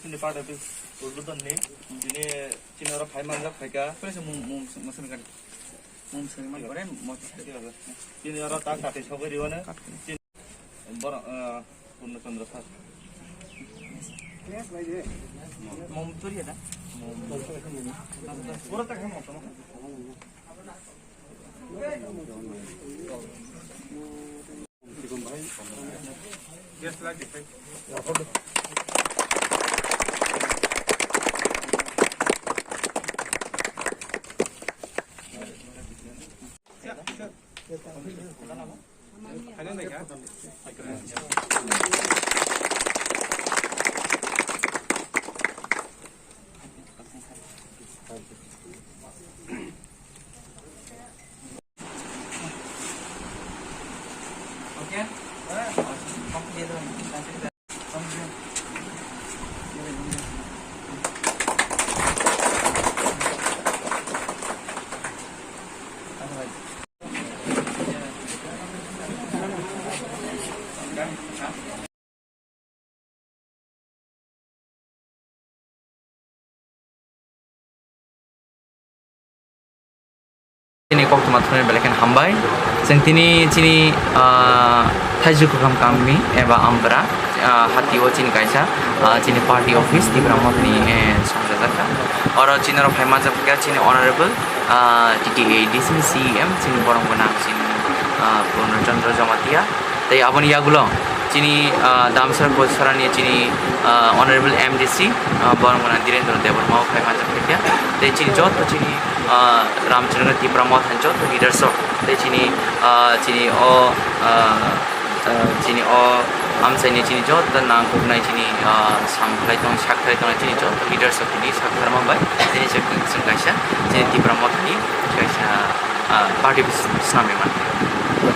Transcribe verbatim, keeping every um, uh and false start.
Chini party office uddhodhan ni, chini, chini oro phai manjak phaikha. Chini oro tak kati sogwi riwano. Borok, ah, Purno Chandra sir. Mom turi ya da? Mom. Pura tak mom. Yes, like it. Chini koktwma thumnani belai kheno hambai. Chwng tini chini, ah, Thaiju Kwkham Kami eba Amgra, ah, hati o chini kaisa, ah, chini party office Tipra Mothani, eh, songchajak kha. Oro chini oro phai manjak kha chini honorable, ah, T T A D C ni C E M chini borok gwnang chini, ah, Purno Chandra Jamatia. Tei aboni yagulo chini, ah, Damsara Kochasarani chini, ah, Honorable M D C, ah, borok gwnang Dhirendra Debbarma o phai manjak kha. Tei chini joto chini, ah, Ramchandra Tipra Mothani joto leaders rok tei chini, ah, chini o, ah, ah, chini o amchaini chini joto nangkuknai chini, ah, samkhlai tong, sakhlai tongnai chini joto leaders rok tini saktharma bai tini chwng kaisa chini Tipra Mothani kaisa, ah, party office swnamwi mano.